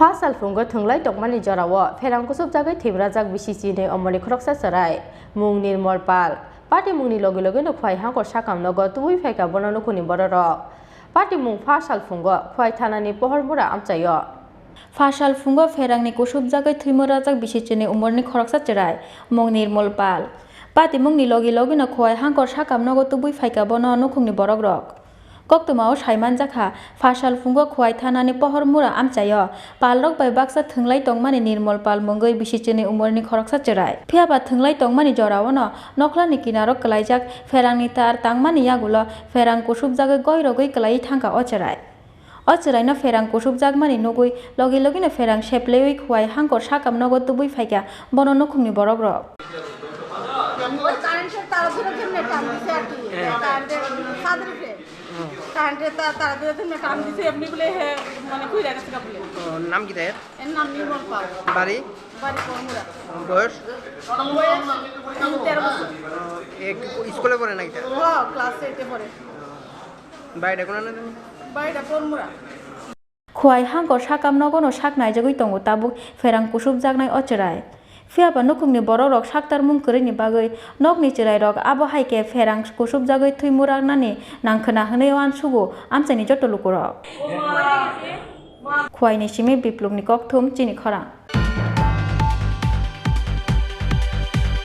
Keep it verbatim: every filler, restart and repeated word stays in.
Pha salphungo thwnglai tongmani jorao pherang kuchukjagwi thwimrajak bisi chinwi umorni khoroksa chwrai, mung Nirmol Pal. Patimungni logi logino Khwai Hangkor sakam nogo tubui phaikha bono nukhungni bororok. Patimung pha salphungo Khwai thanani Pohormura amchaio. Pha salphungo pherangni kuchukjagwi thwimrajak bisi chinwi umorni khoroksa chwrai, mung Nirmol Pal. Patimungni logi logino Khwai Hangkor sakam nogo tubui phaikha bono nukhungni borokrok. Koktwmao saimanjakha, pha salphungo Khwai thanani Pohormura amchaio palrok bai baksa thwnglai tongmani Nirmol Pal mungwi bisi chinwi umorni khoroksa chwrai. Phiyaba thwnglai tongmani joraono nokhlani kinaro kwlaijak pherangni tar tangmani yagulo pherang kuchukjagwi goirogwi kwlaiwi thangkha o chwrai. O chwraino pherang kuchukjakmani nugwi logi logino pherang seplewi Khwai Hangkor sakam nogo tubui phaikha bono nukhungni borokrok. ওই কারেন্টের তার ধরে ধরে টান দিছে আর কি। হ্যাঁ। কারেন্টের ছাদের উপরে। হুম। কারেন্টের তার, তার ধরে ধরে টান দিছে, এমনি বলে হে, মানে, খুইরা গেছে গা বলে। ও, নাম কি তার? এর নাম নির্মল পাল। বাড়ি? বাড়ি কর্মুরা। বয়স? বয়স তেরো বছর। ও, এ কি স্কুলে পড়ে নাকি তার? হ্যাঁ, ক্লাস এইটে পড়ে। বাড়িটা কোন? বাড়িটা কর্মুরা। Khwai Hangkor sakam nogono sak naijagwi tongo tabuk pherang kuchukjaknai o chwrai. Phiyaba nukhungni borokrok saktarmung kwrwini bagwi nokni chwrairok abo hai khe pherang kuchukjagwi thwimwraknani nangkhwna hwnwi uansugo amchaini joto lukurok. Khwaini simi Biplukni kokthum chini khorang.